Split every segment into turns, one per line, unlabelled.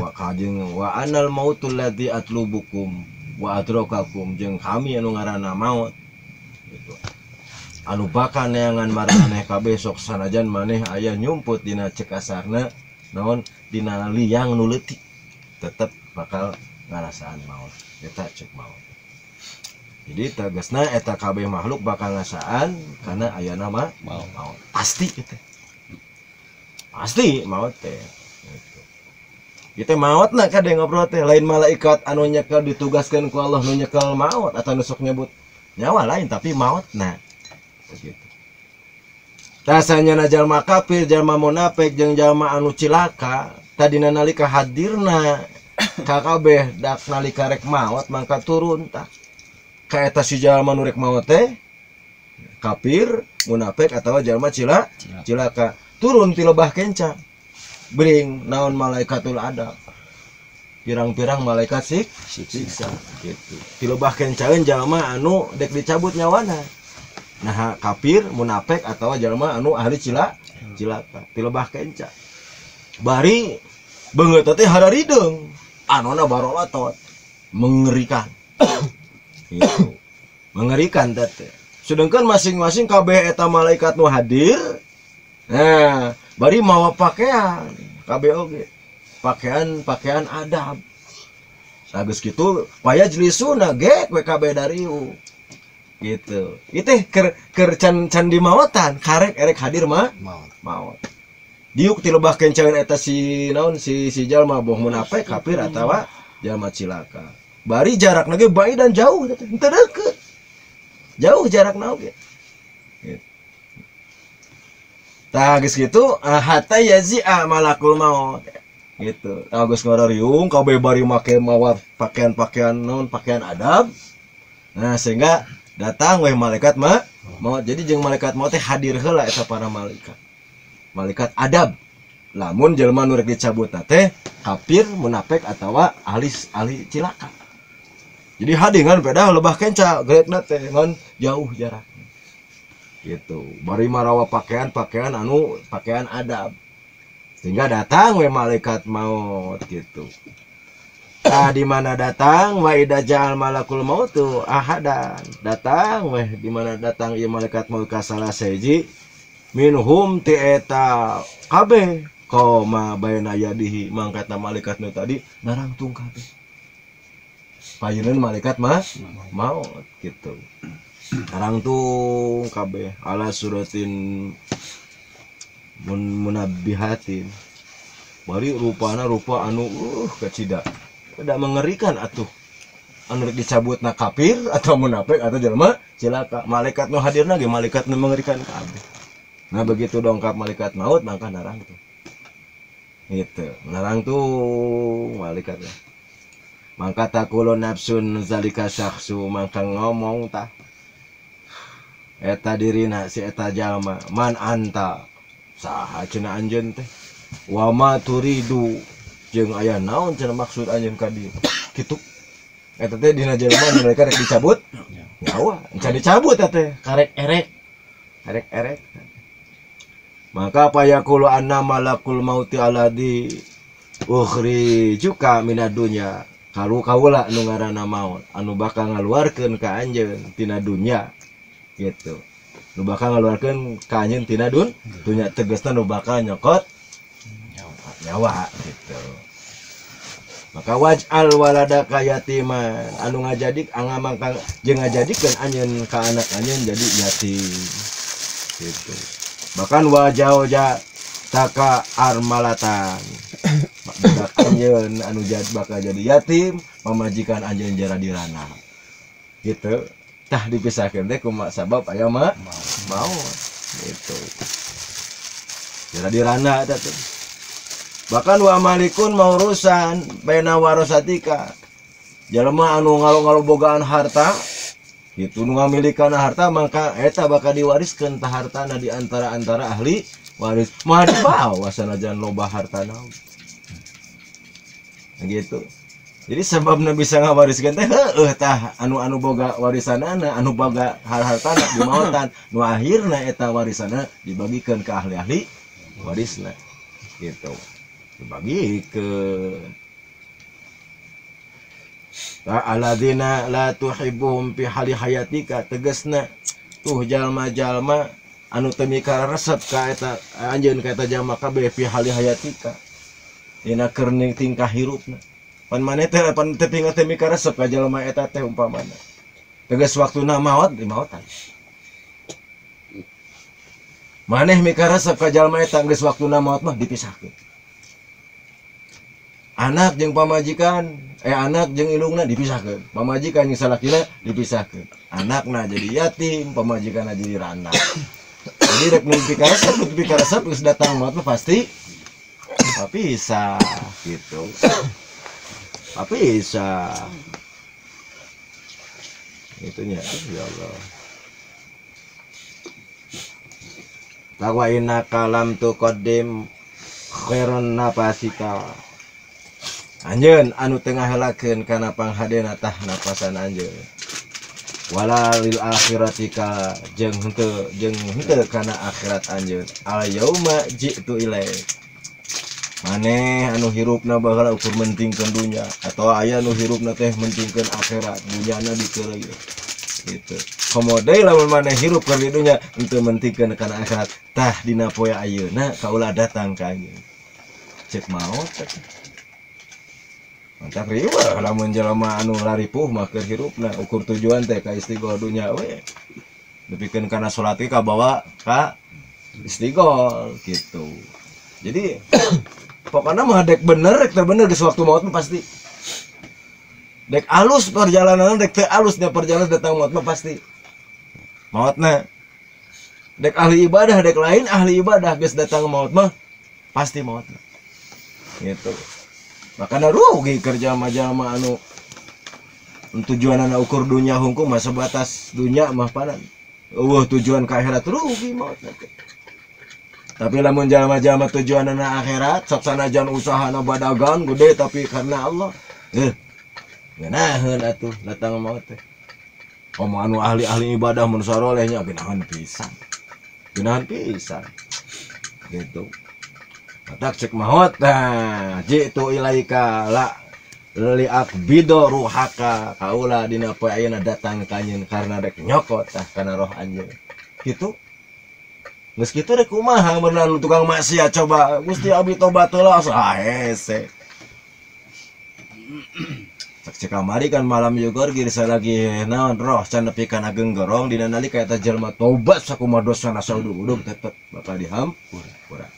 Wa kajeng wa anal mautul ladzi atlubukum wa adrakakum, jeung kami anu ngaranna maut gitu. Anu bakal neangan maraneh kabeh sok sanajan maneh aya nyumput dina cek kasarna naon dina liang nu leutik, tetep bakal ngarasaan maut eta cek maut. Jadi tegasna eta kabeh makhluk bakal ngasaan karena ayana mah
maut.
Maut pasti gitu, pasti maut teh gitu. Kita maut na kade ngobrol teh lain malaikat anu nyekel ditugaskan ku Allah nu nyekel maut atau nu sok nyebut nyawa lain, tapi maut na begitu. Rasanya na jalma kafir, jalma munafik jeung jalma anu cilaka tadina nalika hadirna ka kabeh dak nalika rek maot mangka turun tah ka eta si jalma nu rek maot teh kafir, munafik atawa jalma cilaka turun ti lebah kenca bring naon malaikatul adab, pirang-pirang malaikat siksa gitu. Ti lebah kencaeun jalma anu dek dicabut nyawana. Nah kafir, munafik atawa jalma anu ahli cilaka ti lebah kenca. Bari beungeut teh hararideung, anona barolotot, mengerikan. Gitu. Mengerikan teh. Sedangkan masing-masing kabeh eta malaikat nu hadir, nah bari mawa pakaian kabeh oge. Pakaian-pakaian adab. Sageus kitu payajlisuna gek we kabeh dariu. Gitu. Itu ker can di maotan, karek erek hadir mah maot. Diuk ti lebah kencaeun eta si naon si jalma boh munafik, kafir atawa jalma cilaka. Bari jarakna ge bae dan jauh teh, henteu deukeut. Jauh jarakna oge. Gitu. Tah geus kitu hatta yazia malakul maut. Gitu. Tah geus ngarariung kabeh bari make mawa pakaian-pakaian naon pakaian adab. Nah sehingga datang weh malaikat maut. Jadi jeung malaikat maut teh hadir heula eta para malaikat. Malaikat adab. Lamun jelema nu rek dicabut teh kafir, munafik atawa ahli cilaka. Jadi hadingan pedah lebah kenca gerekna teh ngan jauh jarak. Gitu. Bari marawa pakaian-pakaian anu pakaian adab. Sehingga datang we malaikat maut gitu. Nah, di mana datang wa idza ja'al malakul mautu ahadan. Datang weh di mana datang ieu malaikat maut ka salah seji minhum ti eta kabeh koma baina yadihi mangkatna malaikat nu tadi narangtung kabeh. Payeuneun malaikat mah maut gitu. Narangtung kabeh ala suratin munabbihatin. Bari rupana rupa anu kacida. Tidak mengerikan atuh. Anu rek dicabutna kafir atau munafik atau jelema cilaka. Malaikat nu hadirna ge malaikat nu mengerikan kabeh. Nah begitu dongkap malaikat maut mangka narangtung. Gitu, narangtung malaikatnya. Mangka taqulu nafsun zalika syakhsu, mangka ngomong tah eta dirina si eta jalma, man anta saha cenah anjeun teh, wa ma turidu jeung aya naon cenah maksud anjeun ka dieu kitu. Eta teh dina jelema nu mereka rek dicabut nyawa, encan dicabut eta teh karek erek, karek erek. Maka payaqulu anna malakul mauti alladzi ukhrijuka minad dunya. Kalu kaula nu ngaranna maut anu bakal ngaluarkeun ka anjeun tina dunya gitu. Nu bakal ngaluarkeun ka anjeun tina dunya, tegasna nu bakal nyokot nyawa gitu. Maka waj'al waladaka yatiman, anu ngajadik angamangkang jeung ngajadikeun anjeun ka anak anjeun jadi yatim gitu. Bahkan wajauja taka armalatan, budak anjeun anu bakal jadi yatim, pamajikan anjeun jara dirana gitu. Tah dipisahkeun teh kumaha sabab aya mah maut gitu. Jara dirana eta teh. Bahkan wa malikun maurusan baina warasatika, jalma anu ngalo-ngalo bogaan harta gitu, nu ngamilikan harta maka eta bakal diwariskeun tah hartana di antara-antara ahli waris. Moal dibawa sanajan loba hartana gitu. Jadi sebabna bisa ngawariskeun teh heueuh tah anu-anu boga warisanana, anu boga hartana dimaotan, nu akhirna eta warisana dibagikeun ka ahli-ahli warisna gitu. Dibagikeun. Alladzina la tuhibbuhum fi hali hayatika tegasna tuh jalma-jalma anu teu mikaresep ka eta anjeun ka eta jalma kabeh fi hali hayatika dina keur tingkah hirupna. Pan maneh teh pan teu teu mikaresep ka jalma eta teh umpamana. Tegas waktuna maot dimaotan. Maneh mikaresep ka jalma eta geus waktuna maot mah dipisahkeun. Anak jeung pamajikan, anak jeung indungna dipisahkeun. Pamajikan jeung salakina dipisahkeun. Anakna jadi yatim, pamajikanna jadi randa. Jadi rek nu pikaresep geus datang maot mah pasti papisah gitu. Papisah. Itunya ya Allah. Tawa innaka lam tuqaddim khairan nafasika. Anjeun anu teu ngahelakeun kana panghadena tah napasan anjeun. Wala lil akhiratika jeung henteu kana akhirat anjeun. Al yauma jitu ilaik. Maneh anu hirupna baheula ukur mentingkeun dunya atau aya nu hirupna teh mentingkeun akhirat, dunyana dikeuleuh gitu. Komo deui lamun maneh hirup keur di dunya henteu mentingkeun kana akhirat, tah dina poe ayeuna kaula datang ka anjeun. Cek maot teh. Mantap riweuh lamun jelema anu laripuh mah keur hirupna ukur tujuan teh ka istighol dunya we. Nepikeun kana salat ge kabawa ka istighol gitu. Jadi pokoknya mah dek bener, dek teu bener geus waktu maut mah pasti. Dek alus perjalanan, dek teu alus nya perjalanan datang maut mah pasti. Mautna. Dek ahli ibadah, dek lain ahli ibadah geus datang maut mah pasti mautna. Gitu. Makana rugi kerja mah jalma anu tujuanana ukur dunya hungkul mah sebatas dunya mah panan. Eueuh tujuan ka akhirat rugi mautna teh. Tapi lamun jalma-jalma tujuanana akhirat sok sanajan usahana badagan gede tapi karena Allah ngeunaheun atuh datang maut teh. Komo anu ahli-ahli ibadah mun saroleh nya geunaheun pisan. Geunaheun pisan. Gitu. Matak cek maut tah jitu ilaika la li aqbido ruhaka kaula dina poe ayeuna datang ka anjeun karena rek nyokot tah kana roh anjeun. Kitu. Geus kitu rek kumaha meunang tukang maksiat coba Gusti abdi tobat heula ah hese. Cek kamari kan malam yogor geus lagi naon roh can nepi kana genggorong dina nalika eta jelema tobat sakumaha dosana saudug-udug tetep bakal dihampura.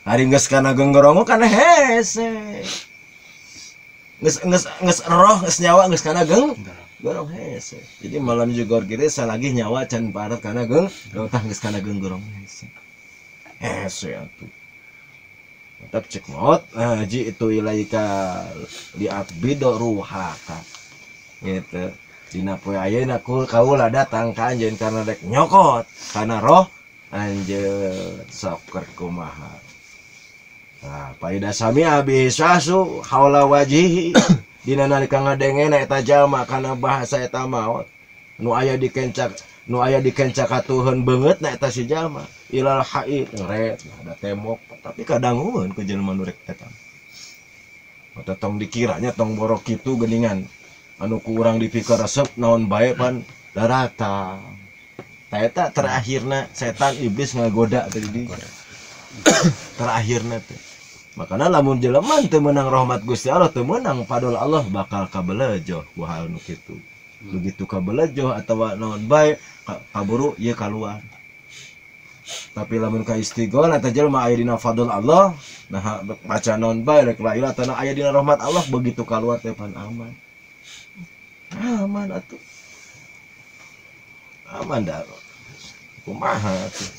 Ari geus kana genggorong kana hese. Geus geus geus roh geus nyawa geus kana genggorong hese. Jadi malam jugor geus salagi nyawa can parat kana genggorong tah geus kana genggorong hese. Hese atuh. Mantap cek maut jitu ilaika liaqbido ruhaka. Gitu. Dina poe ayeuna kaula datang ka anjeun karena rek nyokot kana roh anjeun sok keur kumaha. Nah, paida sami'a bihi syasu haula wajihi dina nalika ngadengena eta jalma kana bahasa eta maot nu aya dikencak nu aya dikencak katuheun beungeutna eta si jalma ilal haid ngeret ada tembok tapi kadangueun ku jelema nu rek eta. Mata tong dikiranya tong borok kitu geuningan anu ku urang dipikir resep naon bae pan darata. Ta eta terakhirna setan iblis ngagoda teh di terakhirna teh. Makana lamun jelema teu meunang rahmat Gusti Allah teu meunang fadl Allah bakal kabelejoh ku hal nu kitu. Begitu kabelejoh atawa naon bae kaburu ieu kaluar. Tapi lamun ka istigholah eta jelema aya dina fadl Allah, nah maca naon bae rek la ilaha tanah aya dina rahmat Allah begitu kaluar teh pan aman. Aman atuh. Aman dah. Kumaha atuh.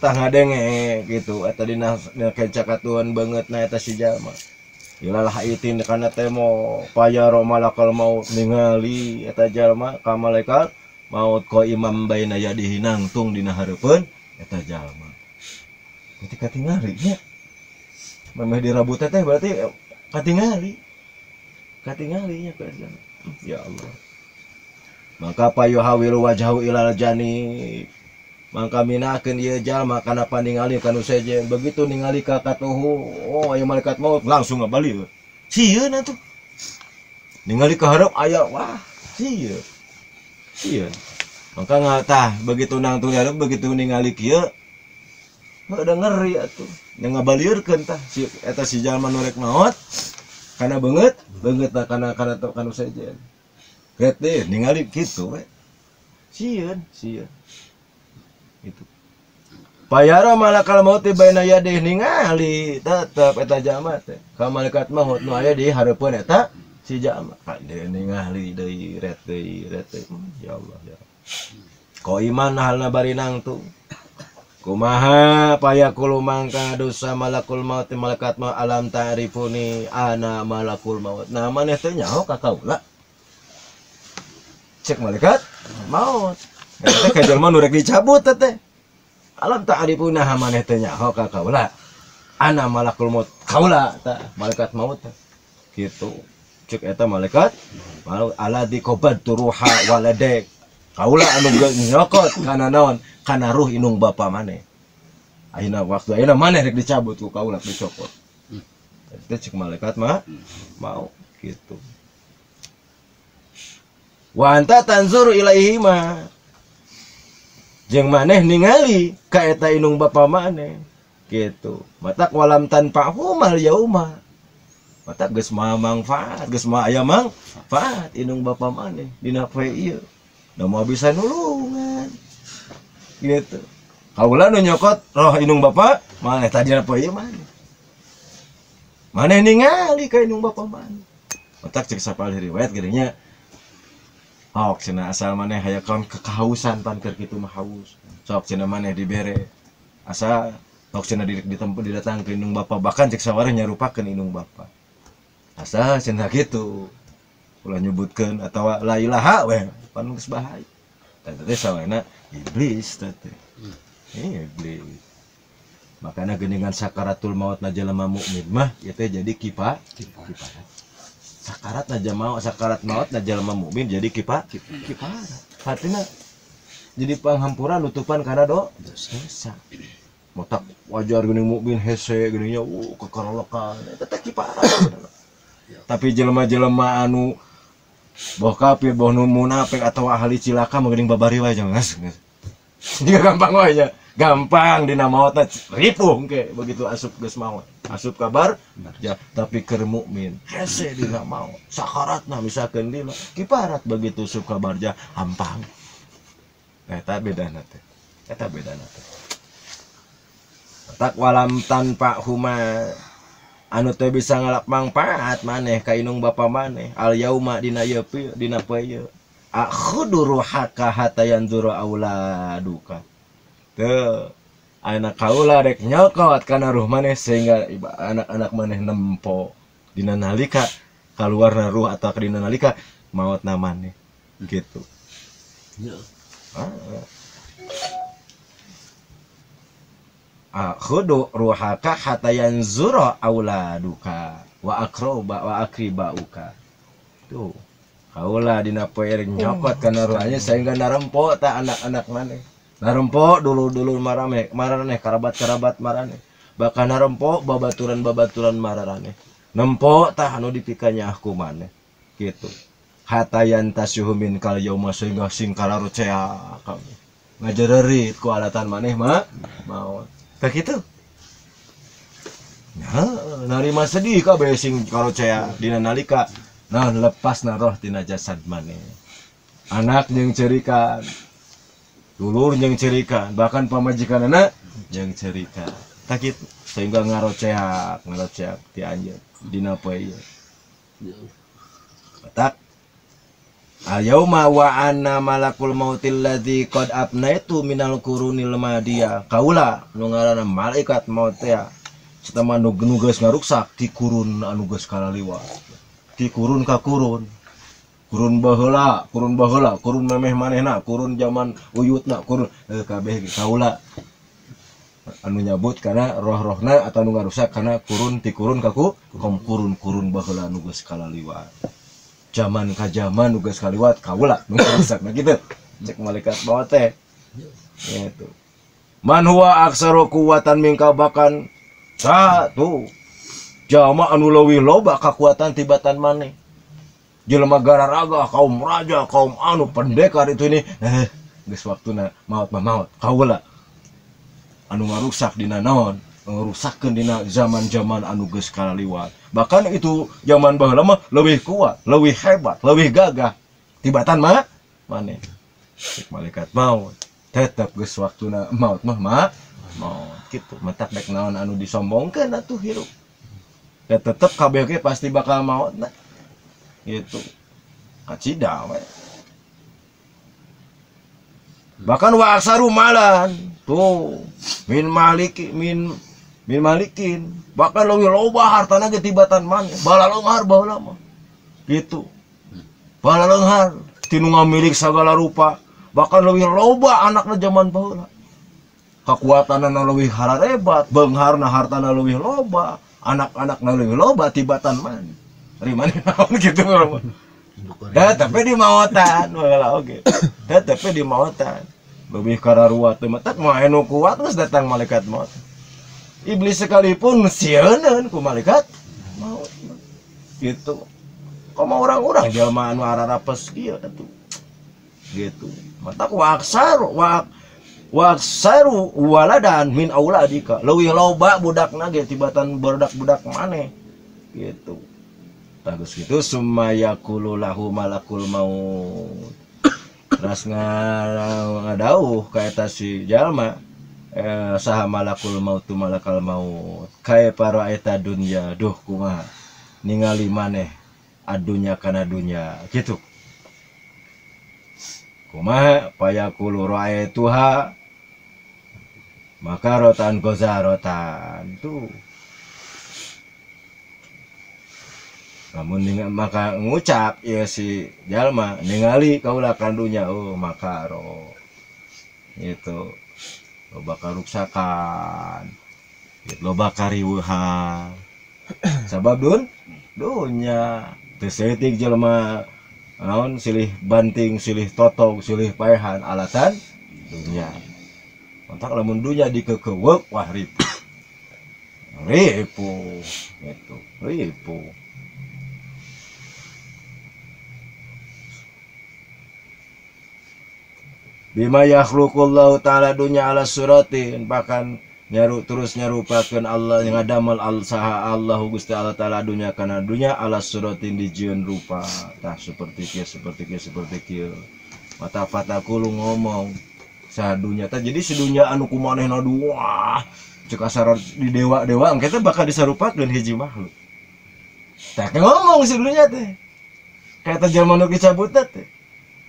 Tah ngadenge gitu eta dina kencakatuan banget na eta si jalma. Ilal haitin kana temo payaro malakal maut ningali eta jalma ka malaikat maut ko imam baina yadihi nangtung dina hareupeun eta jalma. Berarti katingali nya. Memeh dirabut teh berarti katingali. Katingali nya ku eta. Ya Allah. Maka payuhawilu wajhahu ilal janib. Mangka minakeun ieu jalma kana paningali kanu sejen. Begitu ningali ka katuhu, oh aya malaikat maut langsung ngabali. Sieun atuh. Ningali ka hareup aya wah sieun. Sieun. Maka ngatah begitu nangtung hareup begitu ningali kieu udah ngeri atuh. Nya ngabaliurkeun tah si eta si jalma nu rek maot kana beungeut, beungeut tah kana kana kana sejen. Ret deh ningali kitu we. Sieun, sieun. Itu. Payara malakal maut baina yadih ningali tetep eta jalma teh. Ka malaikat maut nu aya di hareupeun eta si jalma. Ka ningali deui ret deui ret deui. Ya Allah ya. Qaiman halna bari nangtung. Kumaha payaqulu mangka dosa malakul maut malaikat maut alam ta'rifuni ana malakul maut. Nah maneh teh nyaho ka kaula. Cek malaikat maut. Eta teh ka jalma nu rek dicabut teh. Alam ta'rifuna maneh teh nyaho ka kaula. Ana malakul maut kaula tah malaikat maut teh. Kitu. Cek eta malaikat maut alladzi qabadtu ruha waladek. Kaula anu nyokot kana naon? Kana ruh inung bapa maneh. Ayeuna waktu ayeuna maneh rek dicabut ku kaula dicokot. Eta cek malaikat mah mau kitu. Wa anta tanzuru ilaihima. Jeung maneh ningali ka eta inung bapa maneh kitu. Matak walam tanfa'humal yauma. Matak geus moal mangfaat, geus moal aya mangfaat inung bapa maneh dina poe ieu. Da moal bisa nulungan. Gitu. Kaula nu nyokot roh inung bapa maneh tadina poe ieu maneh. Maneh ningali ka inung bapa maneh. Matak cek sapalih riwayat geuning. Hok cenah asal maneh hayang kaon kekahausan pan keur kitu mah haus. Sok cenah maneh dibere. Asa hok cenah ditempuh didatangkeun indung bapa bahkan cek sawareh nyarupakeun indung bapa. Asa cenah kitu. Ulah nyebutkeun atawa la ilaha we pan geus bahaya. Tah teh sawarehna iblis teh teh. Iblis. Makana geuningan sakaratul maut na jelema mukmin mah ieu teh jadi kipa kiparat. Sakarat na jamaah sakarat maut na jelema mukmin jadi kipa kiparat. Artinya jadi panghampura nutupan kana dosa. Motak wajar geuning mukmin hese geuningnya kekerolokan eta teh kiparat. Tapi jelema-jelema anu boh kafir boh nu munafik atau ahli cilaka mah geuning babari wae geus. Jiga gampang wae nya. Gampang dina maotna ripuh engke begitu asup geus maot. Asup kabar ya, tapi keur mukmin hese dina maot. Sakaratna misalkeun dina kiparat begitu asup kabar ja hampang. Eta bedana teh. Eta bedana teh. Tak walam tanpa huma anu teh bisa ngalap mangpaat maneh ka inung bapa maneh al yauma dina ieu dina poe ieu akhudu ruhaka hatta yanzura auladuka. Teu anak kaula rek nyokot kana ruh maneh sehingga anak-anak maneh nempo dina nalika kaluarna ruh atau dina nalika maotna maneh gitu. Akhudu ruhaka hatta yanzura auladuka wa akroba wa akribauka. Tuh kaula dina poe rek nyokot kana ruhnya sehingga narempo ta anak-anak maneh. Narempo dulur-dulur marame, maraneh kerabat-kerabat maraneh. Bahkan narempo babaturan-babaturan maraneh. Nempo tah anu dipikanya aku maneh. Gitu. Hatayan tasyuhu min kal yauma sehingga sing kalarucea kami. Ngajererit ku alatan maneh mah maot. Tah kitu. Nah, narima sedih kabeh sing karucea dina nalika nah lepasna roh tina jasad maneh. Anak jeung ceurikan. Dulur jeung ceurikan, bahkan pamajikanana jeung ceurikan. Tah kitu sehingga ngaroceak, ngaroceak ti anjeun dina poe ieu. Batak al yauma wa anna malakul mautil ladzi qad abnaitu minal qurunil madiya. Kaula nu ngaranna malaikat maut teh satama nu geus ngaruksak ti kurun anu geus kalaliwat. Ti kurun ka kurun. Kurun baheula, kurun memeh manehna, kurun zaman uyutna, kurun kabeh kaula anu nyabut karena roh-rohna atau anu ngarusak karena kurun ti kurun kaku kom kurun-kurun baheula anu geus kalaliwat. Zaman ka zaman nu geus kaliwat kaula nu ngarusakna kitu. Cek malaikat maut teh. Gitu. Man huwa aksaru quwwatan minka bahkan satu jama anu leuwih loba kakuatan tibatan maneh. Jelema gararaga, kaum raja, kaum anu pendekar itu ini geus waktuna maot mah maot kaula. Anu ngaruksak dina naon? Ngarusakkeun dina zaman-zaman anu geus kalaliwat. Bahkan itu zaman baheula mah leuwih kuat, leuwih hebat, leuwih gagah tibatan mah maneh. Cek malaikat maut tetep geus waktuna maot mah maot kitu. Matak dek naon anu disombongkeun atuh hirup. Ya tetep kabeh ge pasti bakal maot na. Gitu. Kacida we. Bahkan wa aksaru malan tuh min maliki min malikin, bahkan leuwih loba hartana ge tibatan maneh, balaleunghar baheula mah. Gitu. Balaleunghar tinu ngamilik sagala rupa, bahkan leuwih loba anakna zaman baheula. Kakuatanna leuwih hararebat, beungharna hartana leuwih loba, anak-anakna leuwih loba tibatan maneh. Ari maneh naon kitu mah. Da tapi di maotan baheula oge. Da tapi di maotan. Leuwih kararua teh mah tak mah anu kuat geus datang malaikat maut. Iblis sekalipun sieuneun ku malaikat maut. Gitu. Komo urang-urang jelema anu ararapes kieu atuh. Gitu. Matak wa aksaru waladan min auladika. Leuwih loba budakna ge tibatan budak-budak maneh. Gitu. Tah geus kitu summa yaqulu lahu malakul maut. Teras ngadauh ka eta si jalma saha malakul maut tu malakal maut. Kaifa ra'aita dunya, duh kumaha ningali maneh adunya kana dunya gitu. Kumaha payaqulu ra'aituha maka rotan gozarotan tuh. Namun maka ngucap ya si jalma ningali kaula kan dunya oh makaro gitu. Loba karuksakan, loba kariweuhan. Sabab dunya teu saeutik jelema naon silih banting, silih totog, silih paehan alatan dunya. Matak lamun dunya dikekeuweuk wah ripuh. Ripuh gitu, ripuh. Bima yakhluqullahu ta'ala dunya ala suratin, bahkan nyaru terus nyarupakeun Allah ngadamel al saha Allahu Gusti Allah ta'ala dunya kana dunya ala suratin dijieun rupa tah seperti kieu seperti kieu seperti kieu. Mata fatakulu ngomong saha dunya tah jadi si dunya anu kumanehna wah cek asar di dewa-dewa engke teh bakal disarupakeun hiji makhluk. Tah ngomong si dunya teh kayak teh jelema nu dicabutna teh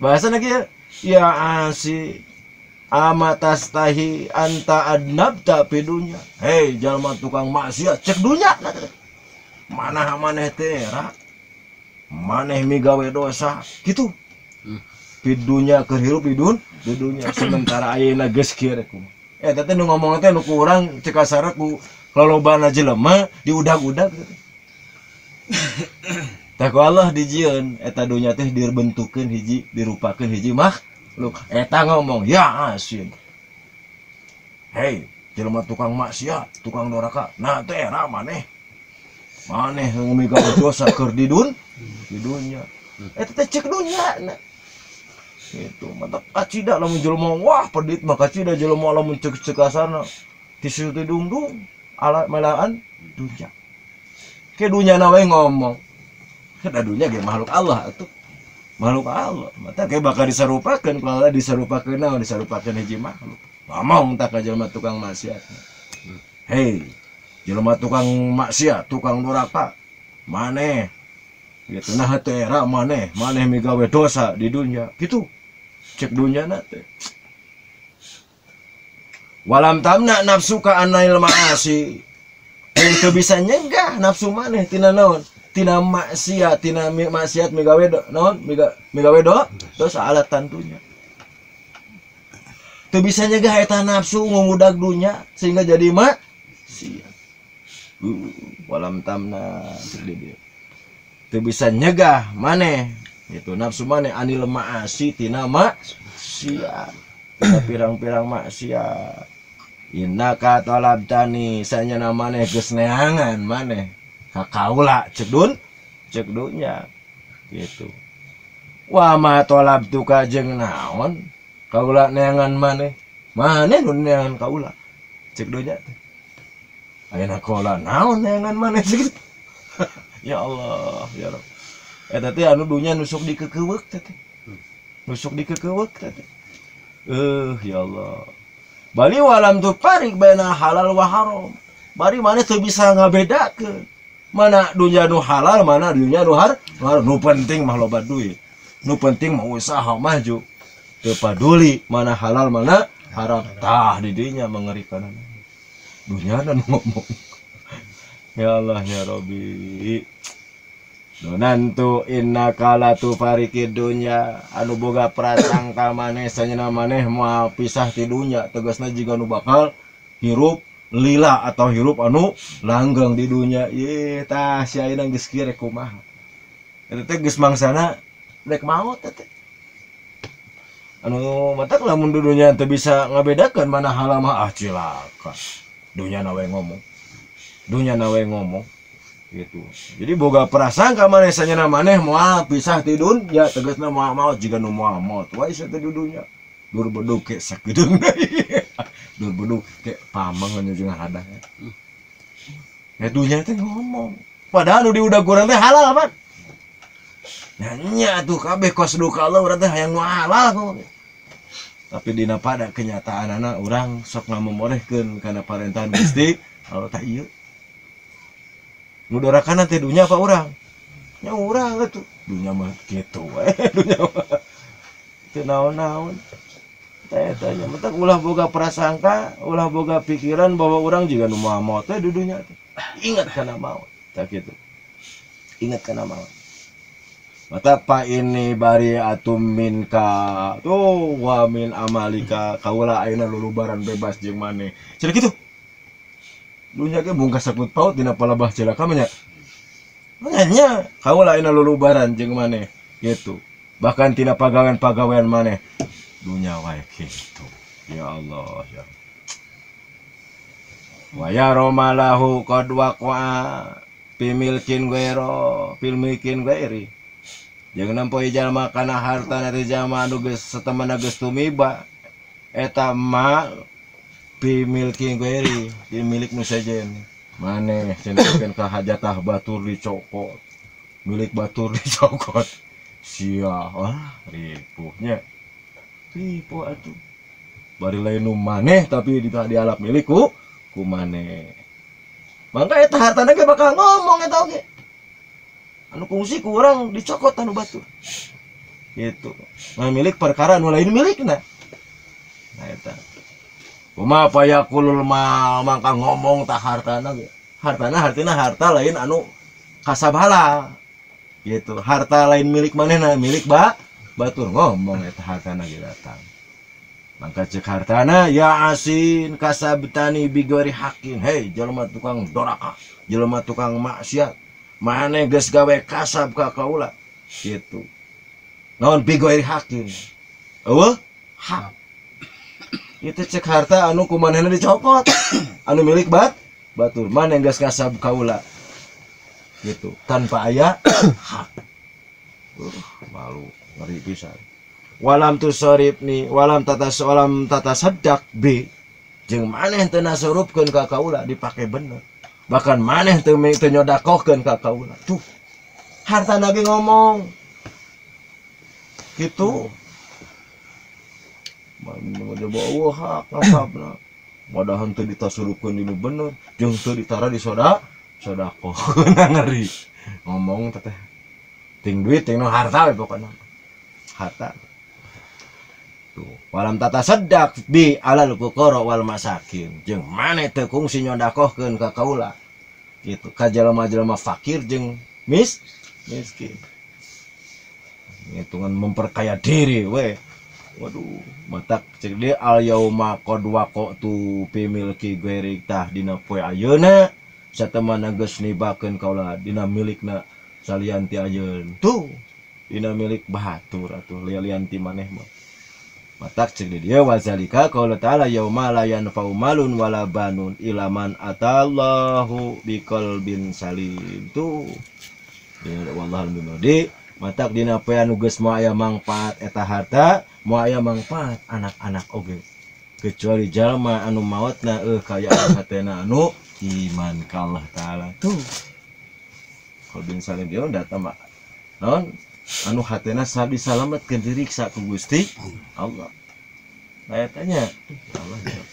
bahasana kieu ya asi amatastahi anta adnabta fi dunya. Hei jalma tukang maksiat cek dunya manah maneh teh era maneh migawe dosa gitu. Fi dunya keur hirup di dunya sementara ayeuna geus kieu kumaha. Eta teh nu ngomong teh nu ku urang cek kasarna ku lolobana jelema diudag-udag gitu. Tah ku Allah dijieun eta dunya teh dibentukeun hiji dirupakeun hiji makhluk. Eta ngomong ya asin. Hei jelema tukang maksiat, tukang doraka. Nah teh era maneh. Maneh migawe dosa keur di dunya. Eta teh cek dunya na. Gitu. Mantap kacida lamun jelema wah pedit mah kacida jelema lamun cek-cek kasarna tisu teh dungdung ala malaan dunya. Ke dunya na we ngomong. Kada dunya ge makhluk Allah atuh. Makhluk Allah. Mata ge bakal disarupakeun kalau disarupakeun naon disarupakeun hiji makhluk. Ngomong tak ka jelema tukang maksiat. Hei, jelema tukang maksiat, tukang doraka. Maneh gitu nah teh era maneh, maneh migawe dosa di dunya. Gitu. Cek dunya na teh. Walam tamna nafsuka anail ma'asi. Teu bisa nyegah nafsu maneh tina naon? Tina maksiat, tina maksiat migawe naon? Migawe dosa alatan dunya. Teu bisa nyegah eta nafsu ngudag dunya sehingga jadi maksiat. Walam tamna cek teu bisa nyegah maneh gitu nafsu maneh anil ma'asi tina maksiat. Tina pirang-pirang maksiat. Innaka talabtani sanyana maneh geus neangan maneh ka kaula cek dunya. Gitu. Wa ma talabtuka jeung naon kaula neangan maneh. Maneh nu neangan kaula. Cek dunya teh. Ayeuna kaula naon neangan maneh cek. Ya Allah, ya Rabb. Eta teh anu dunya nusuk dikekeuweuk teh. Nusuk dikekeuweuk teh. Ya Allah. Bali walam tu parik baina halal wa haram. Bari maneh teu bisa ngabedakeun. Mana dunya nu halal, mana dunya nu haram. Nu penting mah loba duit. Nu penting mah usaha maju. Teu paduli mana halal mana haram. Tah di dinya mengerikan. Dunya nu ngomong. Ya Allah ya Rabbi. Donantu innaka latufariki dunya anu boga prasangka maneh sanyana maneh moal pisah ti dunya tegasna jiga nu bakal hirup lila atau hirup anu langgeng di dunya. Ye tah si ayeuna geus kieu rek kumaha eta teh geus mangsana rek maot teh anu matak lamun di dunya teu bisa ngabedakeun mana halal mah ah cilaka dunya na we ngomong dunya na we ngomong gitu. Jadi boga prasangka maneh sanyana maneh moal pisah ti dunya tegasna moal maot jiga nu moal maot wae teh di dunya. Dur bedug ke sakedeung deui. Dur bedug ke pameng anu jeung hadah. Ya dunya teh ngomong. Padahal nu diudag urang teh halal pan. Nya atuh kabeh kos duka Allah urang teh hayang nu halal kok. Tapi dina pada kenyataanana urang sok ngamomorehkeun kana parentahan Gusti Allah tah ieu. Nu dorakana teh dunya apa urang? Nya urang atuh. Dunya mah kitu we, dunya mah. Teu naon-naon. Teh tanya, matak ulah boga prasangka, ulah boga pikiran bahwa urang juga nu moal maot teh di dunya teh. Ingat kana maot, tah kitu. Ingat kana maot. Matak pa ini bari atum minka tuh wa min amalika kaula ayeuna lulubaran bebas jeung maneh. Cenah kitu. Dunya ge bungkas sakut paut dina palabah cilaka mah nya. Nya kaula ayeuna lulubaran jeung maneh gitu. Bahkan tina pagawean-pagawean maneh. Dunya wae kitu. Ya Allah ya. Wa ya romalahu qad waqa'a fi milkin ghairo, fil milkin ghairi. Jeung nempo jalma kana harta teh jalma anu geus satemena geus tumiba eta ma fi milkin ghairi, di milik nu sejen. Maneh cenah ka hajatah batur dicokot. Milik batur dicokot. Sia, wah ripuhnya. Ripuh atuh. Bari lain nu maneh tapi dialap milik ku maneh. Mangka eta hartana ge bakal ngomong eta oge. Anu kungsi ku urang dicokot anu batur. Gitu. Nah, milik perkara anu lain milikna. Nah eta. Kumaha payakulul mal mangka ngomong tah hartana ge. Hartana hartina harta lain anu kasab halal. Gitu. Harta lain milik manehna, milik batur ngomong eta hartana ge datang. Mangka cek hartana ya asin kasabtani bigori hakin. Hei jelema tukang doraka, jelema tukang maksiat. Maneh geus gawe kasab ka kaula. Gitu. Naon bigori hakin. Eueuh hak. Itu cek harta anu ku manehna dicokot. Anu milik batur maneh geus kasab kaula. Gitu. Tanpa aya hak. Malu ngeri pisan. Walam tusoribni walam tatas walam tatasaddaq bi jeung maneh teu nasurupkeun ka kaula dipake bener. Bahkan maneh teu nyodakohkeun ka kaula. Tuh. Hartana ge ngomong. Gitu. Mana bawa hak kasabna. Padahal teu ditasurupkeun dinu bener, jeung teu ditara di sodakoh. Ngeri. Ngomong teh ting duit ting harta we pokona. Harta. Tuh, walam tatasaddaq bi alal fuqara wal masakin. Jeung maneh teu kungsi nyodakohkeun ka kaula. Gitu, ka jelema-jelema fakir jeung miskin. Ngitungan memperkaya diri we. Waduh, matak cek dia al yauma qad waqatu fi milki ghairi tah dina poe ayeuna satemana geus nibakeun kaula dina milikna salian ti ayeun. Tuh, dina milik batur atuh lian ti maneh mah. Matak cek dia wazalika qala ta'ala yauma la yanfa'u malun wala banun ila man atallahu biqalbin salim. Tuh. Ya wallahu a'lam. Matak dina poe anu geus moal aya mangfaat eta harta, moal aya mangfaat anak-anak oge. Kecuali jalma anu maotna kaya hatena anu iman ka Allah Taala tuh. Qalbin salim dia datang mah naon anu hatena disalametkeun diriksa ku Gusti Allah. Tanya Allah jawab.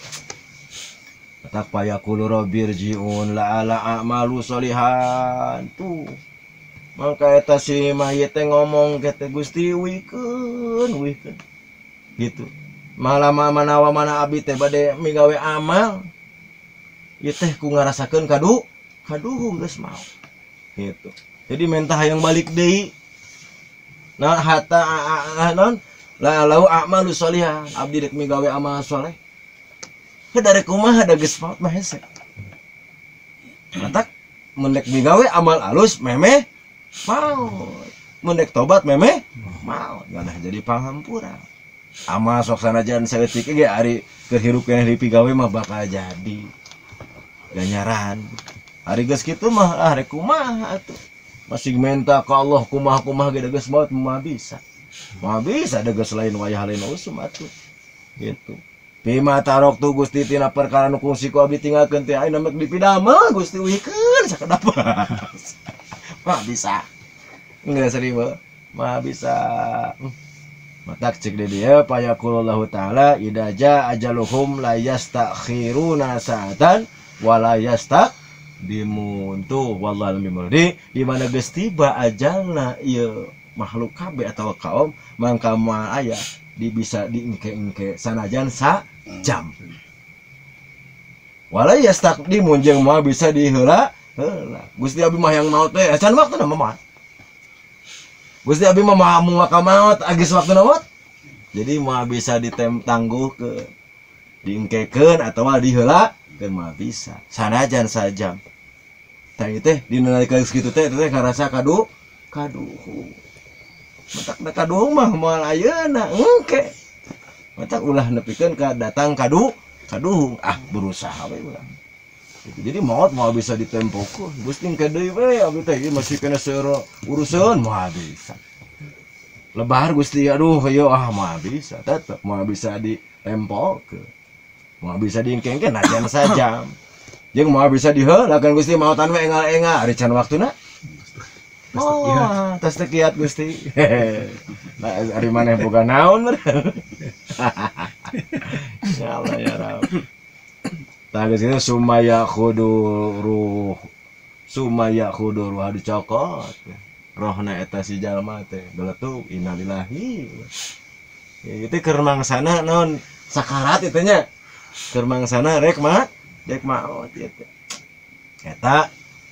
Tak payaqulu rabbirji'un la'ala a'malu sholihan tuh. Mangka eta si mayit teh ngomong ke teh Gusti wikeun wikeun gitu. Malah manawa mana abdi teh bade migawe amal ieu teh ku ngarasakeun kaduhung geus maot gitu. Jadi mentah hayang balik deui. Nah hatta non la lau a'malu sholihan abdi rek migawe amal soleh. Dari kumaha da geus maot mah hese. Matak mun rek migawe amal alus memeh maot. Mun rek tobat memeh maot. Nganah jadi panghampura. Amal sok sanajan saeutik ge ari keur hirup keneh dipigawe mah bakal jadi ganjaran. Ari geus kitu mah ah rek kumaha atuh. Masih minta ka Allah kumaha-kumaha ge geus maot mah bisa. Mah bisa da geus lain wayah lain usum atuh. Gitu. Bima tarok tu Gusti tina perkara nu kungsi ku abdi tinggalkeun teh ayeuna mah dipidamel Gusti wikeun sakedap. Mah bisa. Enggak seribu. Mah bisa. Matak cek di dia payaqulullahu ta'ala idza jaa ajaluhum la yastakhiruna sa'atan wa la yastaqdimun. Tuh wallahu a'lam di mana geus tiba ajalna ieu makhluk kabeh atawa kaum mangka moal aya di bisa diengke-engke sanajan sa jam. Wala yastaqdimun jeung moal bisa diheula heula. Gusti abdi mah yang maot teh acan waktuna mah. Gusti abdi mah moal ka maot agis waktuna maot. Jadi moal bisa ditangguh ke diengkekeun atawa diheula keun moal bisa sanajan sajam. Tah ieu teh dina nalika geus kitu teh teh karasa kaduh. Matak da kaduh mah moal ayeuna engke. Matak ulah nepikeun ka datang kaduhung ah berusaha we urang. Gitu. Jadi maot moal bisa ditempokeun. Gusti engke deui we abdi teh ieu masih kena seuro uruseun moal bisa. Lebar Gusti aduh ieu ah moal bisa tetep moal bisa ditempokeun. Moal bisa diengke-engke najan sajam. Jeung moal bisa diheulakeun Gusti maotan we engal-engal ari can waktuna. Oh, tos teu kiat Gusti. Nah, ari maneh boga naon meureun. Ya Allah ya Rabb. Tah geus kitu sumaya khudu ruh dicokot. Rohna eta si jalma teh geletuk innalillahi. Ya ieu teh keur mangsana naon sakarat ieu teh nya. Keur mangsana rek maot ieu teh. Eta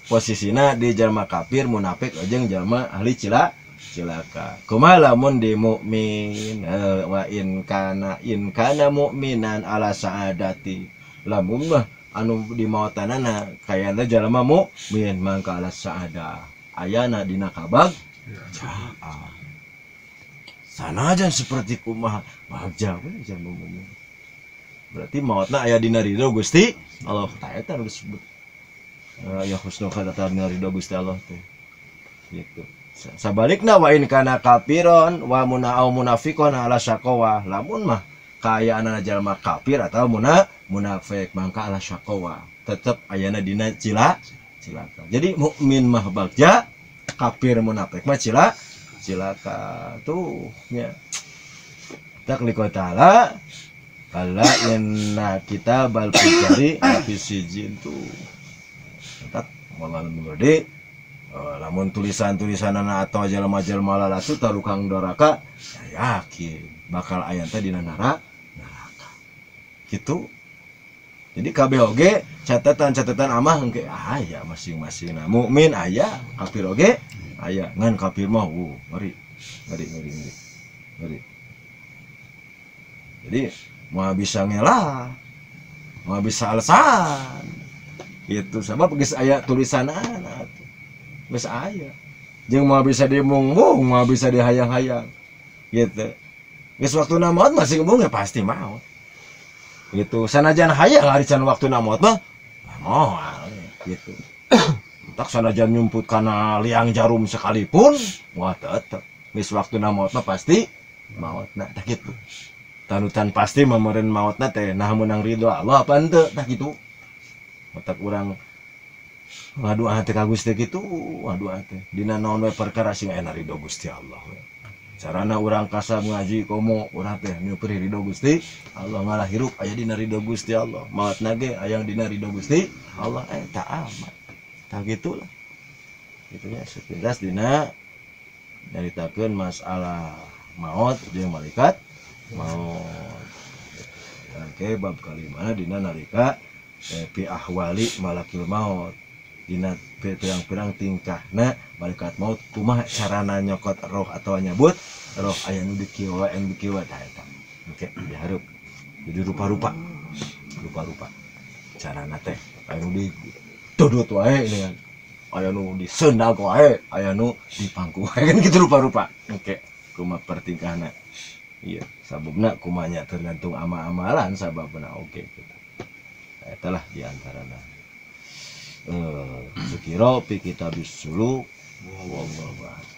posisina di jalma kafir munafik jeung jalma ahli cilaka. Kumaha lamun di mukmin wa in kana mukminan ala saadati. Lamun mah anu di maotanana kayana jalma mukmin mangka ala saada. Ayana dina kabag jaa. Sanajan seperti kumaha bagja we jalma mukmin. Berarti maotna aya dina ridho Gusti Allah. Tah eta nu disebut ya husnul khatimah ridho Gusti Allah teh. Gitu. Sabalikna wa in kana kafiron wa muna'au munafiqon ala syaqwa. Lamun mah kaayaanna jalma kafir atau munafik mangka ala syaqwa. Tetep ayana dina cilaka. Jadi mukmin mah bagja, kafir munafik mah cilaka. Tuh nya. Takliko ta'ala kala inna kitabal fujari fi sijin tuh. Wallahu murdi lamun tulisan-tulisanana atau jalma-jalma lalatu talukang doraka ya yakin bakal aya teh dina neraka gitu. Jadi kabeh oge catatan-catatan amah engke aya masing-masing. Nah, mukmin aya, kafir oge aya. Ngan kafir mah ngeri. Ngeri ngeri ngeri. Ngeri. Jadi moal bisa ngelah, moal bisa alasan. Itu sebab geus aya tulisanana atuh. Geus aya. Jeung moal bisa dimungmung, moal bisa dihayang-hayang. Gitu. Geus waktuna maot masih ngembung ya pasti maot. Gitu. Sanajan hayang ari can waktuna maot mah moal gitu. Tak sanajan nyumput kana liang jarum sekalipun, wah tetep geus waktuna maot mah pasti maotna, tah kitu. Tanutan pasti mameureun maotna teh nah meunang ridho Allah apa henteu, tah kitu. Matak urang ngadoa teh ka Gusti kitu, ngadoa teh dina naon we perkara sing aya ridho Gusti Allah we. Carana urang kasab ngaji komo urang teh nyupri ridho Gusti Allah, ngalah hirup aya dina ridho Gusti Allah, maotna ge aya dina ridho Gusti Allah, eta amat. Tah gitulah. Gitu ya, sepintas dina nyaritakeun masalah maot jeung malaikat maot. Oke, bab kalimana dina nalika fi ahwali malakil maut, dina pirang-pirang tingkahna malaikat maut, kumaha carana nyokot roh atau nyabut roh, aya nu dikieu wae, anu dikieu wae, tah eta. Oke, dihareup. Jadi rupa-rupa. Rupa-rupa carana teh. Aya nu didodot wae ini kan. Aya nu disendag wae, aya nu dipangku wae, kan gitu rupa-rupa. Oke, kumaha pertingkahna. Iya, sababna kumanya tergantung ama-amalan sababna, oke gitu. Eta lah di antarana. Sukiro fi kitabis suluk, wallahu a'lam.